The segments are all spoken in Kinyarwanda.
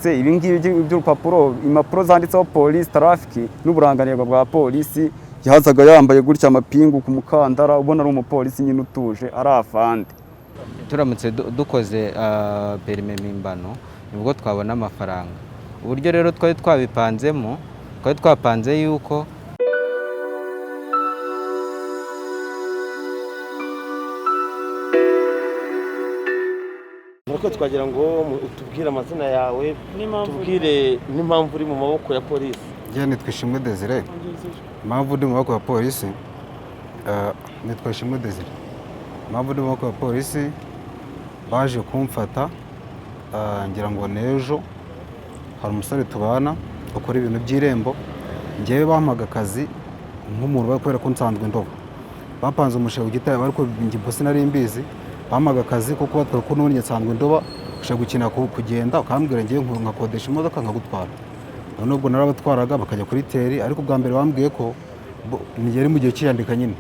Yanditse ibi ngibi by'urupapuro, impapuro zanditseho polisi, traffic n'uburanganirwa bwa polisi. Yazaga yambaye gutya amapingu ku mukandara, ubona ari umupolisi nyine utuje, ari afande. Turamutse dukoze perime mpimbano, nibwo twabona amafaranga. Uburyo rero twari twabipanzemo, twari twapanze yuko Nuko twagira ngo utubwire amazina yawe, n'impamvu. Tubwire n'impamvu uri mu maboko ya polisi. Njye nitwa Ishimwe Desire. Impamvu ndi mu maboko ya polisi, nitwa Ishimwe Desire. Impamvu ndi mu maboko ya polisi, baje kumfata, ngira ngo n'ejo hari umusore tubana ukora ibintu by'irembo. Njyewe bampaga akazi nk'umuntu bari kubera ko nsanzwe ndoba, bapanze umushinga ku giti, ariko njye ubwo sinari mbizi. Bampaga akazi ko kubatwara kuko n'ubundi nsanzwe ndoba. Ushobora gukina kugenda ukambwira, ngewe nkakodesha imodoka nkagutwara. None ubwo narabatwaraga bakajya kuri teri. Ariko ubwa mbere bambwiye ko yari mu gihe cy'iyandika nyine,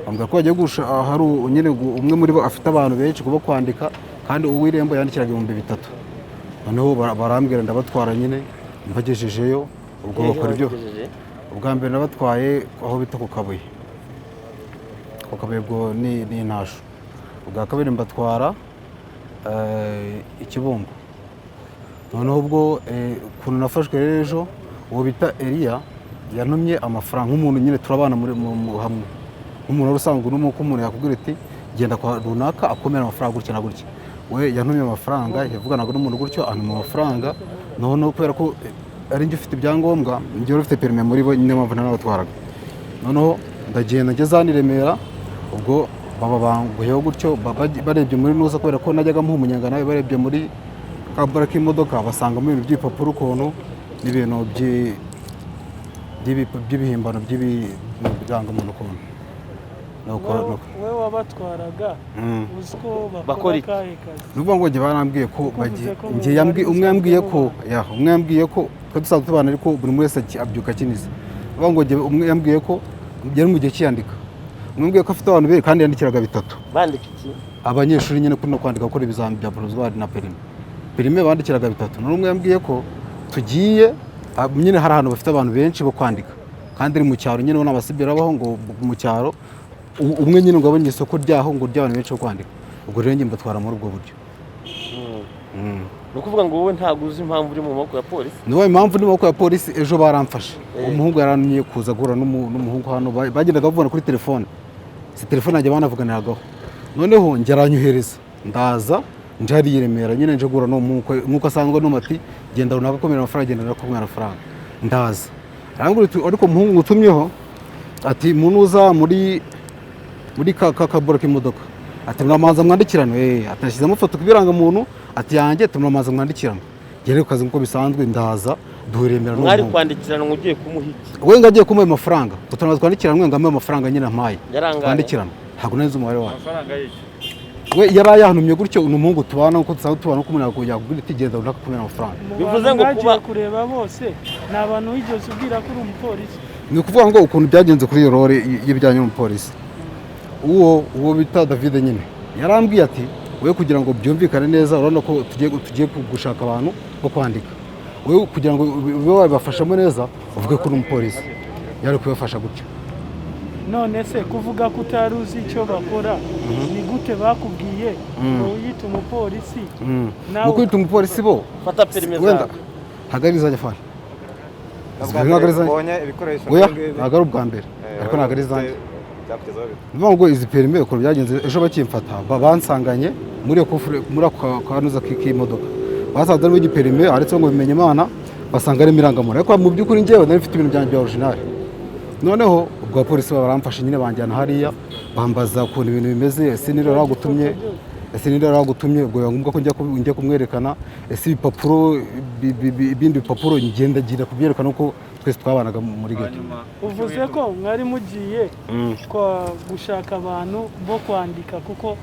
bambwira ko bagiye hari nyine umwe muri bo afite abantu benshi kubo kwandika, kandi uw'irembo yandikiraga 3000. Noneho barambwira ndabatwara nyine, mbagejejeyo ubwo Hehe? Bakora ibyo. Wabagejeje? Ubwa mbere nabatwaye aho bita ku Kabuye, ku Kabuye ubwo ni intasho. Ubwa kabiri mbatwara i Kibungo. Noneho ubwo ukuntu nafashwe rero ejo, uwo bita Eliya yantumye amafaranga nk'umuntu nyine turabana muri hamwe, nk'umuntu wari usanzwe n'umuko umuntu yakubwira ati genda kwa runaka akomera amafaranga gutya na gutya. We yantumye amafaranga, yavuganaga n'umuntu gutyo antuma amafaranga. Noneho kubera ko ari njye ufite ibyangombwa, njye wari ufite perime muri bo, niyo mpamvu nanabatwaraga. Noneho ndagenda ngeze hano i Remera, ubwo baba banguyeho gutyo, barebye muri nuza, kubera ko najyaga muha umunyenga nawe, barebye muri kabara k'imodoka basangamo ibintu by'ibipapuro ukuntu n'ibintu by'ibihimbano by'ibirangamuntu ukuntu. Wowe wabatwaraga, uzi ko Bakora bakora iki? akahe kazi? Ni ukuvuga ngo njye barambwiye ko Kuko bagiye uvuze ko njye bari umwe yambwiye ko musanzwe ya umwe yambwiye ko twe dusanzwe tubana, ariko buri wese abyuka akiniza. Ni ukuvuga ngo njye umwe yambwiye ko yari mu gihe cy'iyandika, umwe yambwiye ko afite abantu benshi kandi yandikiraga 3000. Bandika iki? Abanyeshuri nyine kuri no kwandika, gukora ibizami bya provisoire na perime. Perime bandikiraga 3000. None umwe yambwiye ko tugiye nyine hari ahantu bafite abantu benshi bo kwandika, kandi ari mu cyaro nyine, ubona abasibira baho ngo mu cyaro, umwe nyine ngo abonye isoko ryaho ngo ry'abantu benshi bo kwandika. Ubwo rero njye mbatwara muri ubwo buryo. Ni ukuvuga ngo wowe ntabwo uzi impamvu uri mu maboko ya polisi? Niyo impamvu ndi mu maboko ya polisi. Ejo baramfashe. Umuhungu yarantumye kuza guhura n'umuhungu hano, bagendaga bavugana kuri telefone, si telefone yanjye banavuganiragaho. Noneho njye aranyohereza, ndaza nje hariya i Remera nyine, nje guhura n'uwo muhungu nk'uko asanzwe anuma ati genda runaka akomera amafaranga, genda runaka akomera amafaranga. Ndaza arambwira ati ariko umuhungu ngutumyeho ati munuza muri ka kaboro k'imodoka, ati muramanza mwandikirane, ati nashyizemo ifoto ku birangamuntu, ati yanjye, ati muramanza mwandikirane. Ngere ku kazi nk'uko bisanzwe, ndaza duhura i Remera Mwari n'umuhungu. kwandikiranwa ugiye kumuha iki? We ngo agiye kumuha ayo mafaranga, ngo turabanza twandikirane, ngo amuhe amafaranga nyine ampaye. Yarangaye? Twandikirane, ntabwo nari nzi umubare wayo. Amafaranga y'iki? We yari yahanumye gutyo, ni umuhungu tubana nk'uko dusanzwe tubana, nk'uko umuntu yakubwira ati genda runaka kumena amafaranga. Mu Bivuze bantu ngo mwagiye kureba bose, ni abantu wigeze ubwira ko uri umupolisi? Ni ukuvuga ngo ukuntu byagenze kuri iyo role y'ibijyanye n'umupolisi, uwo bita David nyine yarambwiye ati wowe kugira ngo byumvikane neza, urabona ko tugiye gushaka abantu bo kwandika, wowe kugira ngo ube wabibafashamo neza uvuge ko uri umupolisi. Yari kubibafasha gutyo. None se kuvuga ko utari uzi icyo bakora, ni gute bakubwiye ngo wiyite umupolisi? Nawe Mu kwita umupolisi bo Fata perime wenda zawe. Ntabwo ari izanjye fani. Ntabwo Ntabwo ari izanjye. ubonye ibikoresho Oya, nk'ibi ngibi? ntabwo ari ubwa mbere, ariko ntabwo ari izanjye. Byakugezeho bite? Ni ukuvuga ngo izi perime ukuntu byagenze, ejo bakimfata bansanganye muri iyo kufure, muri ako kanuza k'imodoka, basanze harimo igiperime handitseho ngo bimenye Imana, basanga harimo irangamuntu, ariko mu by'ukuri njyewe nari mfite ibintu byanjye bya original. Noneho ubwo abapolisi baramfashe nyine, banjyana hariya, bambaza ukuntu ibintu bimeze, ese ninde waragutumye, ese ninde waragutumye. Ubwo biba ngombwa ko njya kumwerekana, ese ibipapuro ibindi bipapuro ngenda ngira kubyerekana uko twese twabanaga muri ghetto. Uvuze ko mwari mugiye gushaka abantu bo kwandika kuko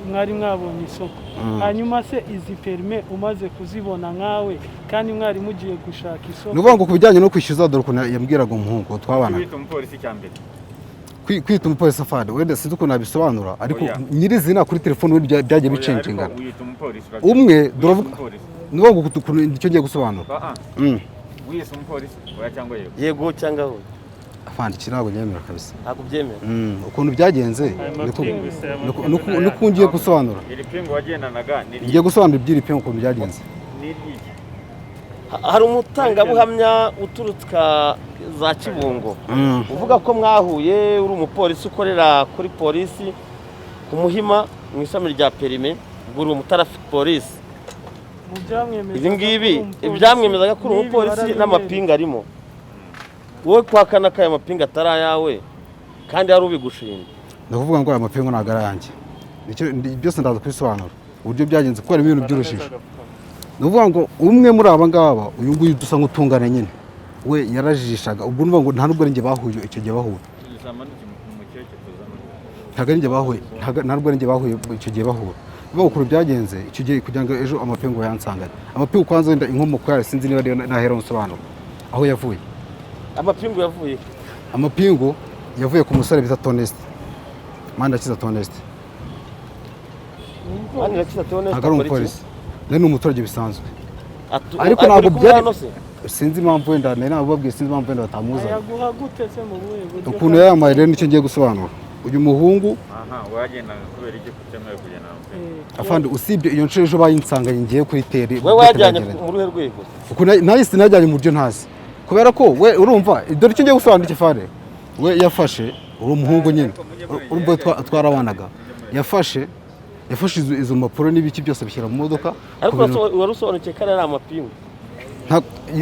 mwari mwabonye isoko. Hanyuma se izi perime umaze kuzibona nkawe, kandi mwari mugiye gushaka isoko? Ni ukuvuga ngo ku bijyanye no kwishyuza, dore ukuntu yambwiraga umuhungu twabanaga. Kwita umupolisi cya mbere. Kwita umupolisi afande, wenda sinzi ukuntu nabisobanura, ariko Oya. nyirizina kuri telefone we byagiye Oya, bicenjingana. ariko wiyita umupolisi, urabyumva. Umwe Wiyita duravuga umupolisi. Ni ukuvuga ngo ukuntu icyo ngiye gusobanura. Wiyise umupolisi, oya cyangwa yego? Yego cyangwa oya? Afande, iki ntabwo nyemera kabisa. Ntabwo ubyemera? Ukuntu byagenze Mapingu se, aya niko ngiye gusobanura. Iri pingu wagendanaga ni Ngiye gusobanura iby'iri pingu ukuntu byagenze. Ni iry'iki? Hari umutangabuhamya uturuka za Kibungo uvuga ko mwahuye uri umupolisi ukorera kuri polisi ku Muhima mu ishami rya perime, ubwo uri umutraffic polisi. Mu byamwemezaga Ibi ngibi ko uri umupolisi, ibyamwemezaga ko uri n'ibi umupolisi barabimwereka. N'amapingu arimo. Wowe kwakana ko aya mapingu atari ayawe kandi hari ubigushinja? Ni ukuvuga ngo aya mapingu ntabwo ari ayanjye. Byose ndaza kubisobanura uburyo byagenze, kuko harimo ibintu by'urujijo. Ni ukuvuga ngo umwe muri aba ngaba, uyu nguyu dusa nk'utungana nyine, we yarajijishaga. Ubwo nuvuga ngo nta nubwo ari njye bahuye icyo gihe bahuye. Zamanuke mu cyerekezo, zamanuke. Ntabwo ari njye bahuye, nta nubwo ari njye bahuye icyo gihe bahura. Ni ukuvuga ukuntu byagenze icyo gihe kugira ngo ejo amapingu bayansangane. Amapingu kwanza wenda inkomoko yayo sinzi niba ariyo nahera nsobanura aho yavuye. Amapingu yavuye? Amapingu yavuye ku musore bita Tonesite, Manirakiza Tonesite. Manirakiza Theoneste? Ntabwo ari Akora iki? umupolisi, nawe ni umuturage bisanzwe. Ariko Ari ntabwo kumwe byari hano se? Sinzi impamvu wenda nari nababwiye, sinzi impamvu wenda batamuzanye. Ayaguha gute se, mu buhe buryo? Ukuntu yayamaye rero nicyo ngiye gusobanura. Uyu muhungu Aha wagendaga kubera iki kutemewe kugenda mu mapingu? Afande, usibye iyo nshuro ejo bayinsanganye ngiye kuri teri. Wowe wayajyanye mu ruhe rwego? Ukuntu nahise najyanye mu buryo ntazi, kubera ko we urumva, dore icyo ngiye gusobanura icyo fare we yafashe uri umuhungu nyine, urumva twarabanaga, yafashe izo mpapuro n'ibiki byose abishyira mu modoka Ariko ku bintu- wari usobanukiwe ko ari amapingu?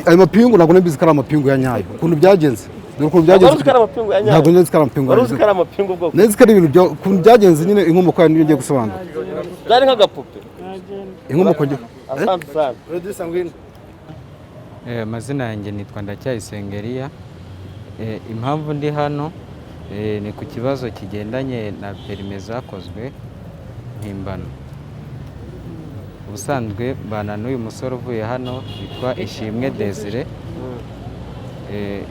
Ayo mapingu ntabwo nabizi ko ari amapingu ya nyayo. Ukuntu byagenze, dore ukuntu byagenze. Wari uzi ko ari amapingu ya nyayo? Ntabwo nzi ko ari amapingu ya Wari uzi ko nyayo. ari amapingu ubwoko? Nzi ko ari ibintu ukuntu byagenze nyine, inkomoko yayo niyo ngiye gusobanura. Byari nk'agapupe. Nagenda. Inkomoko Asante sana. Amazina yanjye nitwa Ndacyayisenga Eliya. Impamvu ndi hano ni ku kibazo kigendanye na perime zakozwe mpimbano. Ubusanzwe mbana n'uyu musore uvuye hano witwa Ishimwe Desire.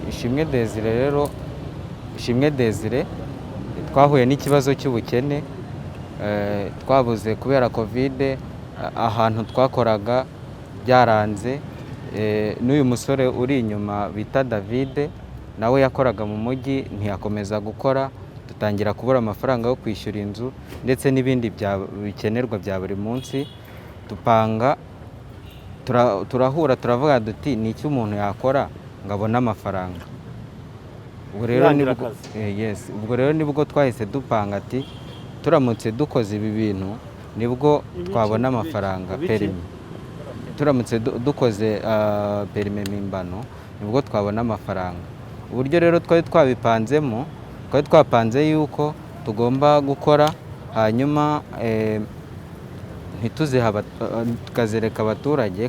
Ishimwe Desire rero, Ishimwe Desire twahuye n'ikibazo cy'ubukene, twabuze kubera COVID, ahantu twakoraga byaranze. N'uyu musore uri inyuma bita David nawe yakoraga mu mujyi ntiyakomeza gukora, dutangira kubura amafaranga yo kwishyura inzu ndetse n'ibindi bikenerwa bya buri munsi. Dupanga turahura turavuga duti ni iki umuntu yakora ngo abone amafaranga? Ubwo rero Kwihangira nibwo akazi. Yes, ubwo rero nibwo twahise dupanga ati turamutse dukoze ibi bintu nibwo Ibiki? twabona amafaranga. Ibiki? Perime. Turamutse dukoze perime mpimbano nibwo twabona amafaranga. Uburyo rero twari twabipanzemo, twari twapanze yuko tugomba gukora hanyuma ntituziha tukazereka abaturage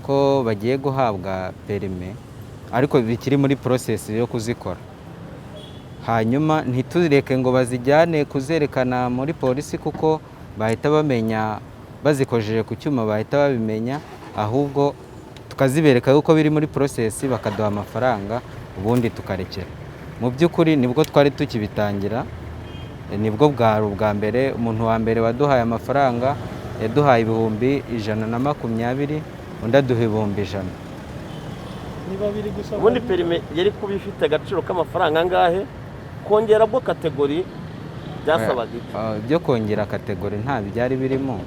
ko bagiye guhabwa perime ariko bikiri muri process yo kuzikora, hanyuma ntitureke ngo bazijyane kuzerekana muri polisi kuko bahita bamenya bazikojeje ku cyuma, bahita babimenya, ahubwo tukazibereka yuko biri muri process bakaduha amafaranga ubundi tukarekera. Mu by'ukuri nibwo twari tukibitangira, nibwo bwari ubwa mbere. Umuntu wa mbere waduhaye amafaranga yaduhaye 120,000, undi aduha 100,000. Ni babiri gusa. Ubundi bari- perime yari kuba ifite agaciro k'amafaranga angahe? Kongera bwo category byasabaga iki? Byo kongera category nta byari birimo,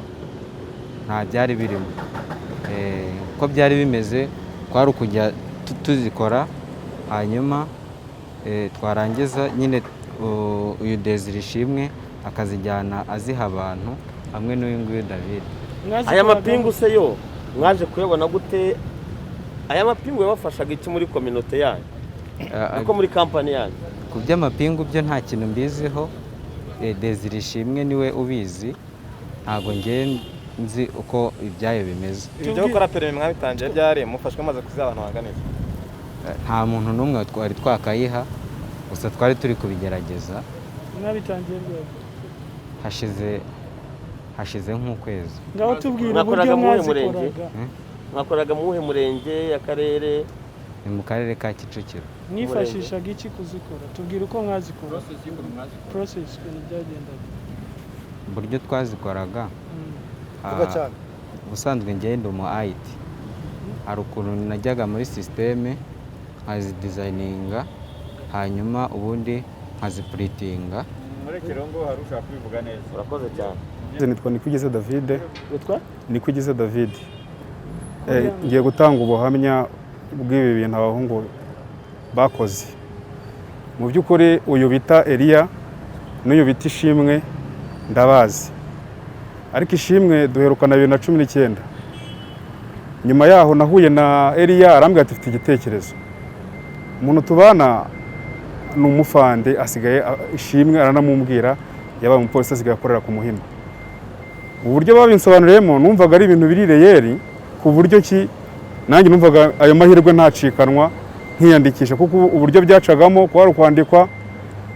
nta byari birimo. Uko byari bimeze kwari ukujya tuzikora hanyuma twarangiza nyine uyu Desire Ishimwe akazijyana aziha abantu hamwe n'uyu nguyu David. Aya Mwazikoraga mapingu se yo mwaje kuyabona gute? Aya mapingu yabafashaga iki muri communauté yanyu, nako muri kampani yanyu? Ku by'amapingu byo nta kintu mbiziho. Desire Ishimwe niwe ubizi, ntabwo nge nzi uko ibyayo bimeze. Ibyo gukora perime mwabitangiye ryari? Mufashwe maze kuziha abantu bangana iki? Nta muntu n'umwe twari twakayiha, gusa twari turi kubigerageza. Mwabitangiye ryari? Hashize nk'ukwezi. Ngaho tubwira Mwakoraga uburyo mu wuhe murenge? mwazikoraga. Mwakoraga mu wuhe murenge, akarere? Ni mu karere ka Kicukiro. Mwifashishaga iki kuzikora? Tubwira uko mwazikora, process ukuntu byagendaga. Uburyo twazikoraga Mm. ah, Ubusanzwe ngenda umu IT, hari ukuntu najyaga muri système nkazidesigninga, hanyuma ubundi nkaziprintinga. Murekere ngo hari ushaka kubivuga neza. Urakoze cyane. Nitwa Nikugize David. Witwa? Nikugize David. Ngiye gutanga ubuhamya bw'ibi bintu abahungu bakoze. Mu by'ukuri uyu bita Eliya n'uyu bita Ishimwe ndabazi, ariko Ishimwe duherukana 2019. Nyuma yaho nahuye na Eliya, arambwira ati: "Mfite igitekerezo." Umuntu tubana ni umufande, asigaye Ishimwe aranamubwira, yabaye umupolisi, asigaye akorera ku Muhima. Uburyo babinsobanuriyemo numvaga ari ibintu biri real, ku buryo ki nanjye numvaga ayo mahirwe ntacikanwa nkiyandikisha, kuko uburyo byacagamo kuba ari ukwandikwa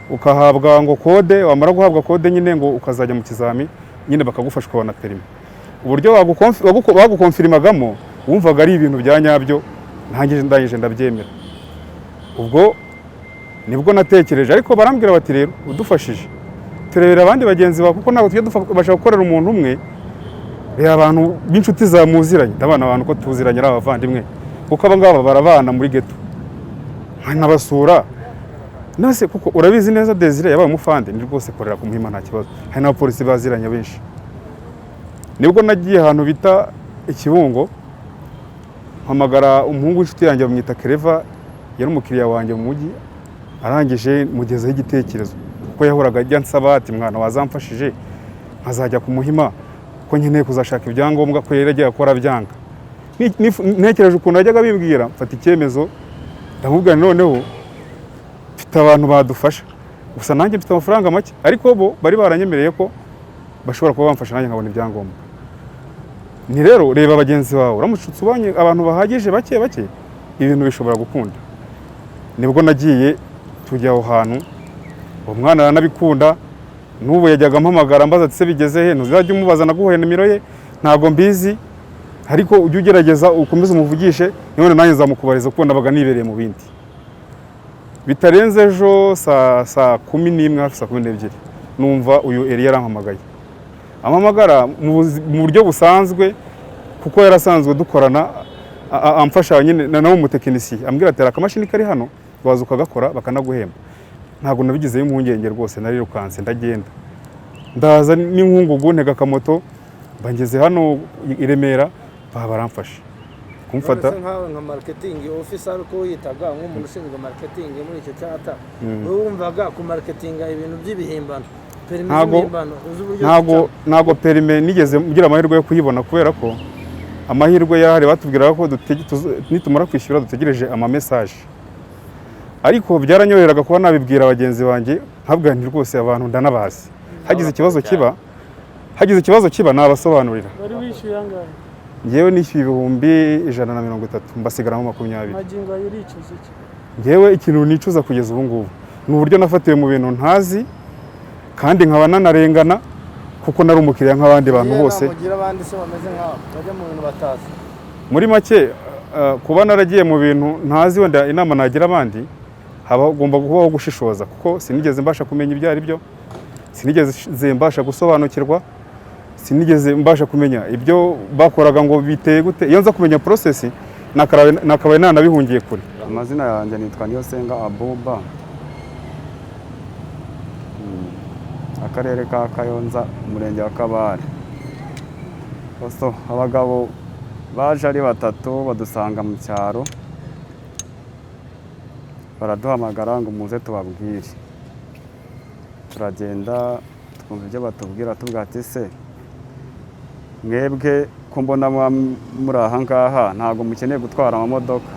ukahabwa ngo code, wamara guhabwa code nyine ngo ukazajya mu kizami nyine bakagufasha ukabona perimi. Uburyo bagukonfirimagamo wumvaga ari ibintu bya nyabyo. Ntangije ndangije ndabyemera. Ubwo nibwo natekereje, ariko barambwira bati: "Rero udufashije turebera abandi bagenzi bawe, kuko ntabwo tujya tubasha gukorera umuntu umwe. Reba abantu b'inshuti zawe muziranye." Ndabona abantu ko tuziranye ari abavandimwe, kuko aba ngaba barabana muri ghetto nkabasura nase, kuko urabizi neza Desire yabaye umufande, ni rwose korera ku Muhima nta kibazo, hari n'abapolisi baziranye benshi. Nibwo nagiye ahantu bita Ikibungo, mpamagara umuhungu w'inshuti yanjye bamwita Kereva, yari umukiriya wanjye mu mujyi. Arangije mugezaho igitekerezo, kuko yahoraga ajya ansaba ati: "Mwana, wazamfashije nkazajya ku Muhima, ko nkeneye kuzashaka ibyangombwa," ko yari agiye akora byanga. Ntekereje ukuntu yajyaga abibwira, mfata icyemezo, ndamubwira nti: "Noneho mfite abantu badufasha, gusa nanjye mfite amafaranga make, ariko bo bari baranyemereye ko bashobora kuba bamfasha nanjye nkabona ibyangombwa." Ni rero reba bagenzi bawe, uramutse ubanye abantu bahagije bake bake, ibintu bishobora gukunda. Nibwo nagiye, tujya aho hantu, uwo mwana aranabikunda. N'ubu yajyaga ampamagara ambaza ati: "Se bigeze he?" Ntuzajya umubaza, naguhaye nimero ye. Ntabwo mbizi, ariko ujye ugerageza ukomeze umuvugishe, none nanjye nzamukubariza, kuko nabaga nibereye mu bindi. Bitarenze ejo saa 11, hafi saa 12, numva uyu Eliya yarampamagaye. Ampamagara mu buryo busanzwe, kuko yarasanzwe dukorana, amfasha nyine, nawe umutekinisiye, ambwira ati: "Hari akamashini kari hano, waza ukagakora bakanaguhemba." Ntabwo nabigizeyo impungenge rwose, narirukanse ndagenda, ndaza n'inkungugu, ntega akamoto, mba ngeze hano i Remera, baba baramfashe kumfata. None se nkawe nka marketing officer, ariko wiyitaga nk'umuntu ushinzwe marketing muri icyo cyata, wowe wumvaga ku marketinga ibintu by'ibihimbano, perimi z'imihimbano, uzi uburyo Ntabwo perime nigeze ngira amahirwe yo kuyibona, kubera ko amahirwe yahari batubwiraga ko nitumara kwishyura dutegereje ama message. Ariko byaranyoroheraga kuba nabibwira bagenzi banjye, nkabwira nti: "Rwose abantu ndanabazi, hagize ikibazo kiba nabasobanurira." Wari wishyuye angahe? Ngewe nishyuye 130,000, mbasigaramo 20. Magingo ayo uricuza iki? Ngewe ikintu nicuza kugeza ubu ngubu ni uburyo nafatiwe mu bintu ntazi, kandi nkaba nanarengana, kuko nari umukiriya nk'abandi bantu bose. Mugira abandi se bameze nkawe bajya mu bintu batazi? Muri make, kuba naragiye mu bintu ntazi, wenda inama nagira abandi, hagomba kubaho gushishoza, kuko sinigeze mbasha kumenya ibyo ari byo, sinigeze mbasha gusobanukirwa, sinigeze mbasha kumenya ibyo bakoraga ngo biteye gute. Iyo nza kumenya process nakabaye nanabihungiye kure. Amazina yanjye nitwa Niyosenga Abuba. Akarere ka Kayonza, umurenge wa Kabare. So, abagabo baje ari batatu, badusanga mu cyaro, baraduhamagara ngo muze tubabwire. Turagenda, twumva ibyo batubwira, tubwira ati: "Se mwebwe ko mbona muba muri aha ngaha, ntabwo mukeneye gutwara amamodoka?"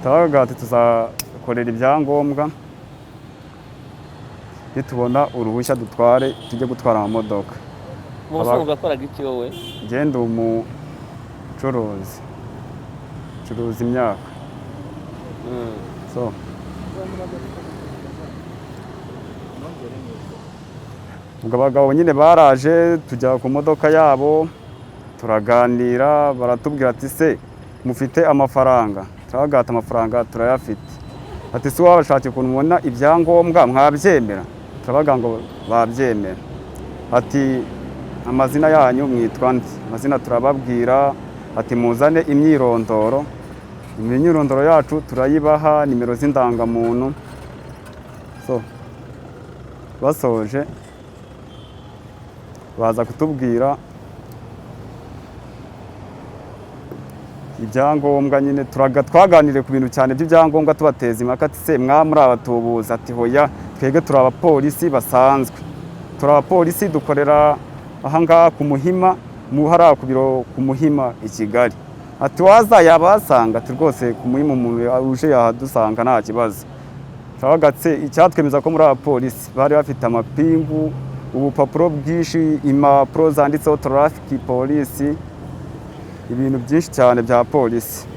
Turavuga ati: "Tuzakorera ibyangombwa, nitubona uruhushya dutware, tujye gutwara amamodoka." Mu busanzwe wakoraga iki wowe? Ngenda umucuruzi, curuza imyaka. So ubwo abagabo nyine baraje, tujya ku modoka yabo, turaganira, baratubwira ati: "Se mufite amafaranga?" Turavuga ati: "Amafaranga turayafite." Ati: "Se wabashakiye ukuntu mubona ibyangombwa mwabyemera?" Turavuga ngo babyemera. Ati Amazina yanyu mwitwa nde? Amazina turababwira. Ati muzane imyirondoro. Imyirondoro yacu turayibaha, nimero z'indangamuntu. So basoje baza kutubwira ibyangombwa nyine, twaganiriye ku bintu cyane by'ibyangombwa, tubateza impaka ati se mwa muri abatubuzi? Ati hoya, twebwe turi abapolisi basanzwe, turi abapolisi dukorera ahangaha ku Muhima, mu hariya ku biro ku Muhima i Kigali. Ati waza yabasanga? Ati rwose ku Muhima umuntu uje yahadusanga nta kibazo. Turabagatse icyatwemeza ko muri abapolisi, bari bafite amapingu, ubupapuro bwinshi, impapuro zanditseho traffic polisi, ibintu byinshi cyane bya polisi.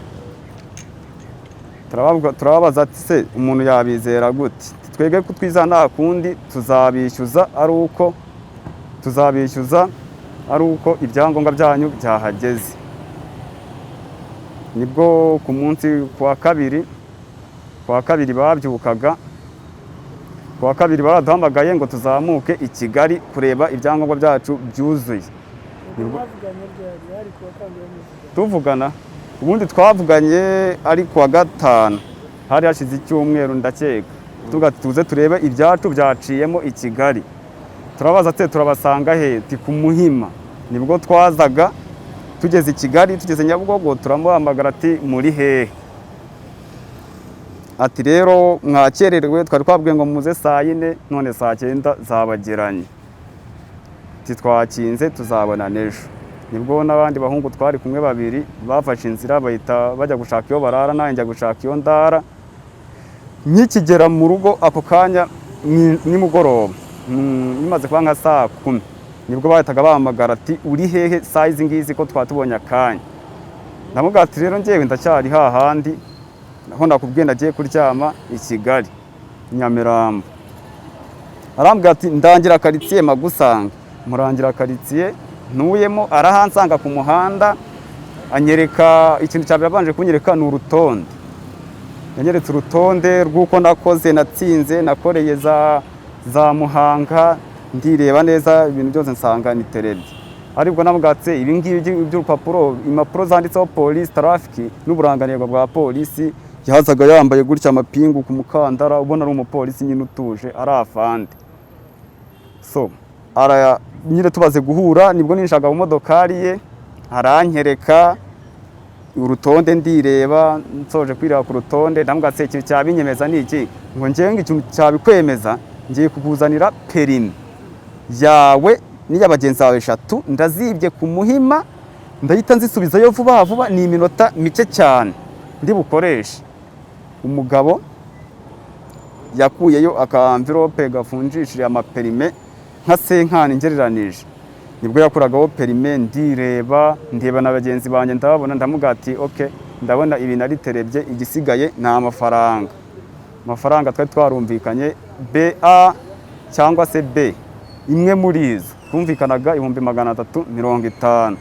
Turababaza ati se umuntu yabizera gute? Twebwe kutwiza nta kundi, tuzabishyuza ari uko ibyangombwa byanyu byahageze. Nibwo ku munsi ku wa kabiri babyukaga, ku wa kabiri baraduhamagaye ngo tuzamuke i Kigali kureba ibyangombwa byacu byuzuye. Ubwo mwavuganye ryari? Hari kuwa kangahe muvugana? Tuvugana ubundi twavuganye ari kuwa gatanu, hari hashize icyumweru ndakeka. Tuvuga ati tuze turebe ibyacu byaciyemo i Kigali. Turabaza ati turabasanga he? Ti ku Muhima. Nibwo twazaga tugeze i Kigali, tugeze Nyabugogo, turamuhamagara ati muri hehe? Ati rero mwakererewe, twari twabwiye ngo muze saa 4, none saa 9 zabageranye. Ati twakinze, tuzabona n'ejo. Nibwo n'abandi bahungu twari kumwe babiri bafashe inzira bahita bajya gushaka iyo barara, nanjye njya gushaka iyo ndara. Nkikigera mu rugo ako kanya nimugoroba, bimaze kuba nka saa 10, nibwo bahitaga bahamagara ati uri hehe saa izi ngizi ko twatubonye akanya? Ndamubwira ati rero njyewe ndacyari hahandi aho nakubwiye nagiye kuryama i Kigali Nyamirambo. Arambwira ati ndangira karitsiye magusanga. Murangira karitsiye ntuyemo, arahansanga ku muhanda, anyereka ikintu cya mbere yabanje kunyereka ni urutonde. Yanyeretse urutonde rw'uko nakoze, natsinze, nakoreye za Muhanga, ndireba neza ibintu byose nsanga ni terebye. Aribwo nabwatse ibi ngibi by'urupapuro, impapuro zanditseho polisi traffic n'uburanganirwa bwa polisi. Yazaga yambaye gutya amapingu ku mukandara, ubona ari umupolisi nyine utuje, ari afande. So ara nyine tubaze guhura, nibwo ninjaga mu modokari ye aranyereka urutonde, ndireba. Nsoje kwireba ku rutonde ndamubwira ati ikintu cyabinyemeza ni iki? Ngo njyewe ngo ikintu cyabikwemeza, ngiye kukuzanira perimi yawe n'iya bagenzi bawe eshatu, ndazibye ku Muhima, ndahita nzisubizayo vuba vuba, ni iminota mike cyane ndi bukoreshe. Umugabo yakuyeyo aka envelope gafunjishije amaperime nka senkani ngereranije, nibwo yakuragaho perime, ndireba, ndeba na bagenzi banjye ndababona, ndamubwira ati ok, ndabona ibi nariterebye, igisigaye ni amafaranga. Amafaranga twari twarumvikanye BA cyangwa se B, imwe muri izo twumvikanaga 350,000.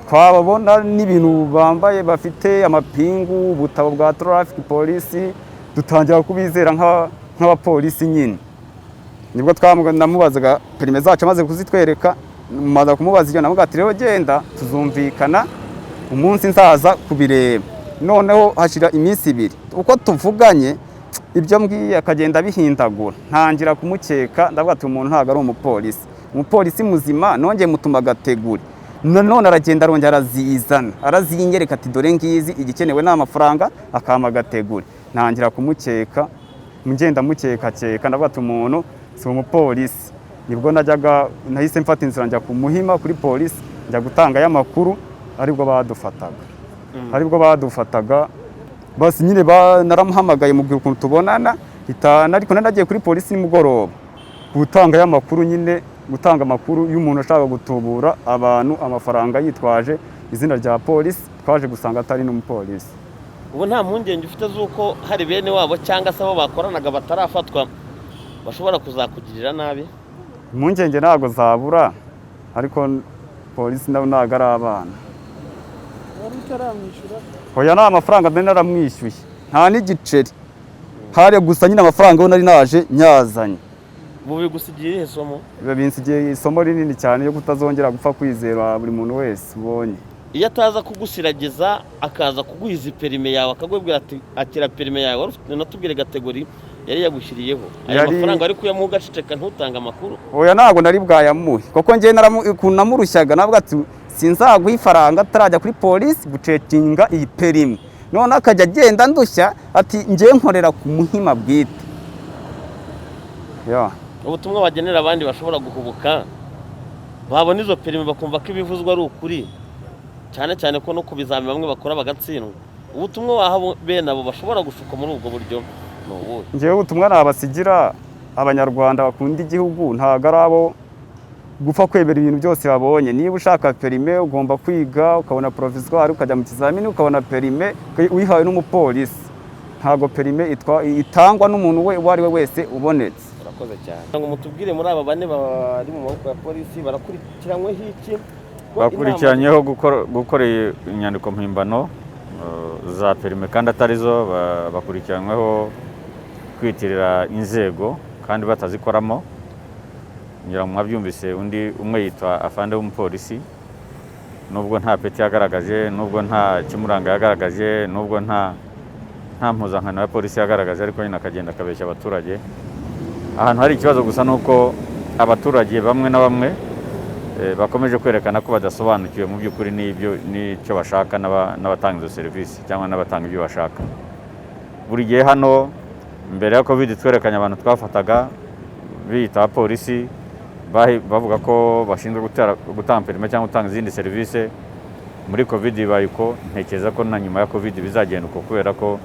Twababona n'ibintu bambaye, bafite amapingu, ubutabo bwa traffic polisi, dutangira kubizera nk'abapolisi nyine. Nibwo namubazaga perime zacu, amaze kuzitwereka, maze kumubaza ibyo, namubwira ati rero genda tuzumvikana umunsi nzaza kubireba. Noneho hashira iminsi 2 uko tuvuganye, ibyo mbwiye akagenda abihindagura, ntangira kumukeka. Ndavuga ati umuntu ntabwo ari umupolisi, umupolisi muzima. Nongeye mutuma agategure, nanone aragenda arongera arazizana, arazinyereka ati dore ngizi, igikenewe ni amafaranga, akampa agategure. Ntangira kumukeka, ngenda mukekakeka, ndavuga ati umuntu si umupolisi. Nibwo najyaga nahise mfata inzira njya ku Muhima kuri polisi, njya gutanga y'amakuru, aribwo badufataga. Basi nyine naramuhamagaye mubwira ukuntu tubonana itana, ariko nari nagiye kuri polisi nimugoroba gutanga y'amakuru nyine, gutanga amakuru y'umuntu ashaka gutubura abantu amafaranga yitwaje izina rya polisi. Twaje gusanga atari n'umupolisi. Ubu nta mpungenge ufite z'uko hari bene wabo cyangwa se abo bakoranaga batarafatwa bashobora kuzakugirira nabi? Impungenge ntabwo zabura, ariko polisi nabo ntabwo ari abana. Wari utaramwishyura? Hoya, nta mafaranga nari naramwishyuye, nta n'igiceri. Hari gusa nyine amafaranga yo nari naje nyazanye. Ubu bigusigiye irihe somo? Biba binsigiye isomo rinini cyane yo kutazongera gupfa kwizera buri muntu wese ubonye. Iyo ataza kugusiragiza akaza kuguha izi perime yawe, akakubwira ati akira perime yawe, wari ufite natubwire category yari yagushyiriyeho aya mafaranga, wari kuyamuha ugaceceka ntutange amakuru? Oya, ntabwo nari bwayamuhe, kuko njyewe ukuntu namurushyaga, navuga ati sinzaguha ifaranga atarajya kuri polisi gucekinga iyi perime. None akajya agenda ndushya ati njyewe nkorera ku Muhima bwite ya. Ubutumwa bagenera abandi bashobora guhubuka, babona izo perime bakumva ko ibivuzwa ari ukuri, cyane cyane ko no ku bizami bamwe bakora bagatsindwa, ubutumwa waha bene abo bashobora gushukwa muri ubwo buryo ni ubuhe? Njyewe ubutumwa nabasigira abanyarwanda bakunda igihugu, ntabwo ari abo gupfa kwemera ibintu byose babonye. Niba ushaka perime ugomba kwiga ukabona provisoire, ukajya mu kizamini ukabona perime uyihawe n'umupolisi. Ntabwo perime itangwa n'umuntu we uwo ari we wese ubonetse. Urakoze cyane. Ngo mutubwire, muri aba bane bari mu maboko ya polisi barakurikiranyweho iki? Ko Bakurikiranyeho gukora inyandiko mpimbano za perime kandi atari zo, bakurikiranyweho kwitirira inzego kandi batazikoramo. Ngira ngo mwabyumvise, undi umwe yitwa afande w'umupolisi, nubwo nta peti yagaragaje, nubwo nta kimuranga yagaragaje, nubwo nta mpuzankano ya polisi yagaragaje, ariko nyine akagenda akabeshya abaturage. Ahantu hari ikibazo gusa ni uko abaturage bamwe na bamwe bakomeje kwerekana ko badasobanukiwe mu by'ukuri n'ibyo n'icyo bashaka, n'abatanga izo serivisi cyangwa n'abatanga ibyo bashaka. Buri gihe hano mbere ya Covid twerekanye abantu twafataga biyita abapolisi, bavuga ko bashinzwe gutanga perime cyangwa gutanga izindi serivisi. Muri Covid bibaye uko, ntekereza ko na nyuma ya Covid bizagenda uko, kubera ko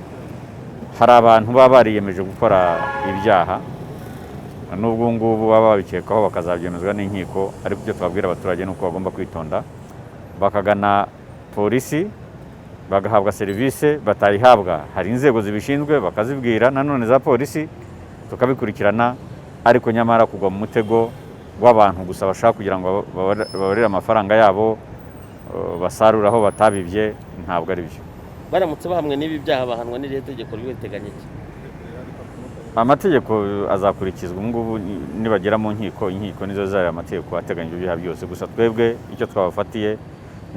hari abantu baba bariyemeje gukora ibyaha, n'ubwo ngubu baba babikekwaho bakazabyemezwa n'inkiko. Ariko icyo twabwira abaturage ni uko bagomba kwitonda, bakagana polisi bagahabwa serivisi. Batayihabwa, hari inzego zibishinzwe bakazibwira nanone za polisi, tukabikurikirana. Ariko nyamara kugwa mu mutego w'abantu gusa bashaka kugira ngo babarire amafaranga yabo, basarure aho batabibye, ntabwo ari byo. Baramutse bahamwe n'ibi byaha bahanwa n'irihe tegeko ryo riteganya iki? Amategeko azakurikizwa. Ubu ngubu nibagera mu nkiko, inkiko nizo zari amategeko ateganya ibyo byaha byose. Gusa twebwe icyo twabafatiye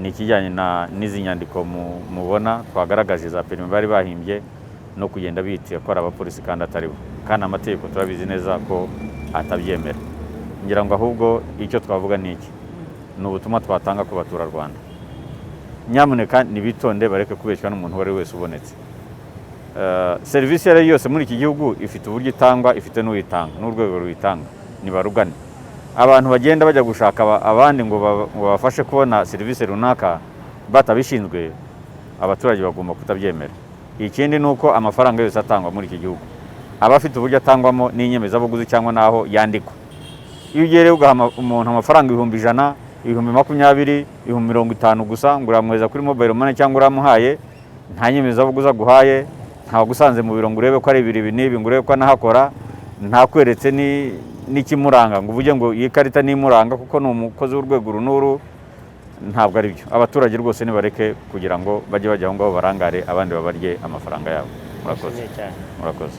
ni ikijyanye n'izi nyandiko mubona twagaragaje za perime bari bahimbye, no kugenda biyitira ko ari abapolisi kandi atari bo, kandi amategeko turabizi neza ko atabyemera. Ngira ngo ahubwo icyo twavuga ni iki, ni ubutumwa twatanga ku baturarwanda: nyamuneka nibitonde, bareke kubeshywa n'umuntu uwo ari we wese ubonetse. Serivisi iyo ari yo yose muri iki gihugu ifite uburyo itangwa, ifite n'uyitanga n'urwego ruyitanga. Nibarugane. Abantu bagenda bajya gushaka abandi ngo babafashe kubona serivisi runaka batabishinzwe, abaturage bagomba kutabyemera. Ikindi ni uko amafaranga yose atangwa muri iki gihugu aba afite uburyo atangwamo n'inyemezabuguzi cyangwa n'aho yandikwa. Iyo ugiye rero ugaha umuntu amafaranga 100,000, 20,000, 50,000 gusa, ngo uramwohereza kuri mobile money cyangwa uramuhaye, nta nyemezabuguzi aguhaye, ntabwo usanze mu biro ngo urebe ko ari ibiri ibi n'ibi, ngo urebe ko anahakora, ntakweretse n'ikimuranga ngo uvuge ngo iyi karita nimuranga kuko ni umukozi w'urwego uru n'uru, ntabwo ari byo. Abaturage rwose nibareke kugira ngo bajye bajya aho ngaho barangare, abandi babarye amafaranga yabo. Murakoze. Nshimiye cyane. Murakoze.